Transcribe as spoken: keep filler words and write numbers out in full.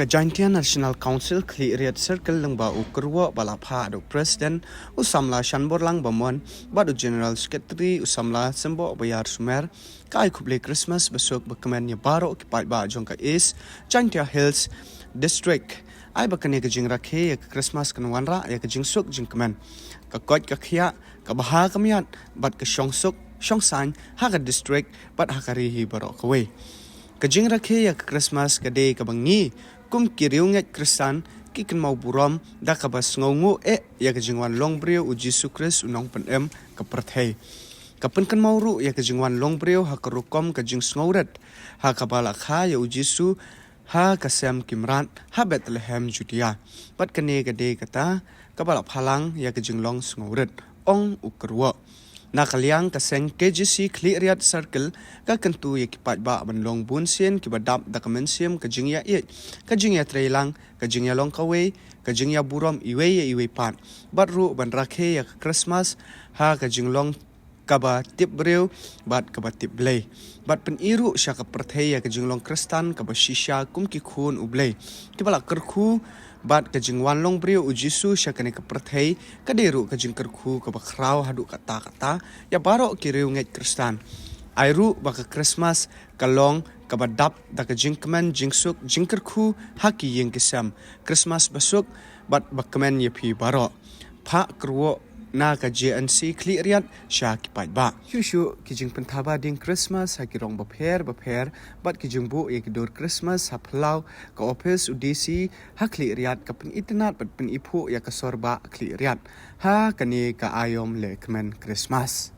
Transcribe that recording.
Ka Jaintia National Council Khliehriat Circle lyngba u Kyrwoh Ba La Phah da u President u samla Shanborlang Bamon bad u General Secretary u samla Symboh Bayar Sumer ka ai khublei Christmas basuk bakmen ïa baroh ki paidbah jong ka East Jaintia Hills District. Ai ba kane ka jingrakhe ïa ka Christmas kan wanrah ïa ka jingsuk jingkmen, ka koit ka khiah, ka bha ka miat bad ka shongsuk shongsaiñ ha ka district bad ha ka ri hi baroh kawei. Ka jingrakhe ïa ka Christmas ka dei kaba ngi kum ki riewngeit Khristan ki kynmaw burom da kaba sngewnguh eh ïa ka jingwan long briew u Jisu Khrist u Nongpynim ka pyrthei. Ka pynkynmaw ruh ïa ka jingwan long briew ha ka rukom ka jingsngewrit ha kaba la kha ïa u Jisu ha ka sem ki mrad ha Bethlehem Judea. Bad kane ka dei kata kaba la phalang ïa ka jinglong sngewrit, ong u Kyrwoh. Na ka liang ka seng K J C Khliehriat Circle ka kyntu ïa ki paidbah ban long bunsien kiba dap da ka mynsiem ka jingïaieit, ka jingïatreilang, ka jingïalong kawei, ka jingïaburom iwei ïa iwei pat bad ruh ban rakhe ïa ka Christmas ha ka jinglong kaba tip briew bad kaba tip Blei, bad pyni ruh sha ka pyrthei ïa ka jinglong Khristan kaba shisha kum ki khun u Blei kiba la kyrkhu. Bad ka jingwan long briew u Jisu sha kane ka pyrthei ka dei ruh ka jingkyrkhu kaba khraw haduh katta katta ïa baroh ki riewngeit Khristan. Ai ruh ba ka Christmas ka long kaba dap da ka jingkmen, jingsuk, jingkyrkhu ha ki ïing ki sem. Christmas basuk bad bakmen ïa phi baroh. Phah Kyrwoh na ka J N C Khliehriat sha ki paidbah. Shuh shuh ki jingpynthaba ding Christmas ha ki rong bapher bapher bad ki jingbuh ïa ki dur Christmas ha phyllaw ka ophis u D C ha Khliehriat ka pynitynnad bad pyniphuh ïa ka sor bah Khliehriat ha kane ka aïom lehkmen Christmas.